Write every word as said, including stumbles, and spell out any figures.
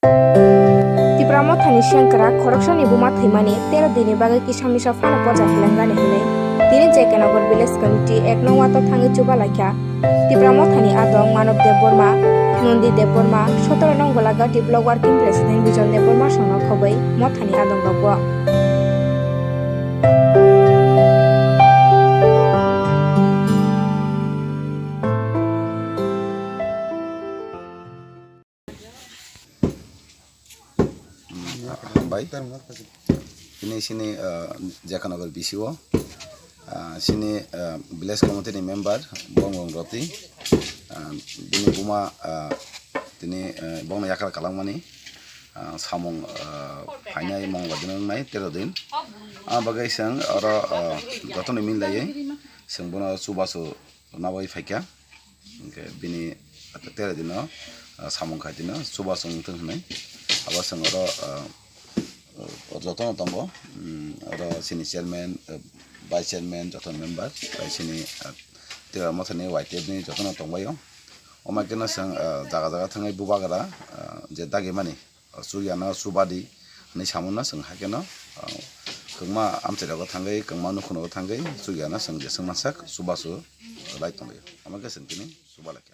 Tipra Mothani sengkrak khoroksani buma thwimani tero dini bagwi kisa misa phano poja hilanggani hwnwi tini J K Nagar Village Committee ek nong wato thangwi chuba laikha. Tipra Mothani adong Manob Debbarma, Nondi Debbarma, sotoro nong Golagati Block Working President Bijon Debbarma songno khobwi Mothani adongrokbo. Hambai. Tini sini, ah, J K Nagar B C O, ah, sini, ah, village committee ni member Bongbong Roti, ah, bini buma, ah, tini, ah, bongni yakar kalangmani, ah, samung, ah, phainai mongla dino wngnai tero din. Ah, bagwi chwng oro, ah, jotono milaiwi chwng bono chubachu nabai phaikha. Hwnkhe bini tero dino, ah, samung khai dino chubachu wngthung hwnwi. Abo chwng oro, ah, jotono tongo, mm, oro chini chairman, ah, vice chairman, joto member, bai chini, ah, Tipra Mothani Y T F ni jotono tongbaio. Omo khe no chwng, ah, jaga jaga thangwi bubagra, ah, je dagimani, ah, chukyano chubadi hwnwi samunno chwng hai kheno, ah, kwbangma amchairogo thangwi, kwbangma nukhunogo thangwi chukyano chwng jeswk mansak chubachu lai tonglaio. Omo khe chwng tini chuba laikha.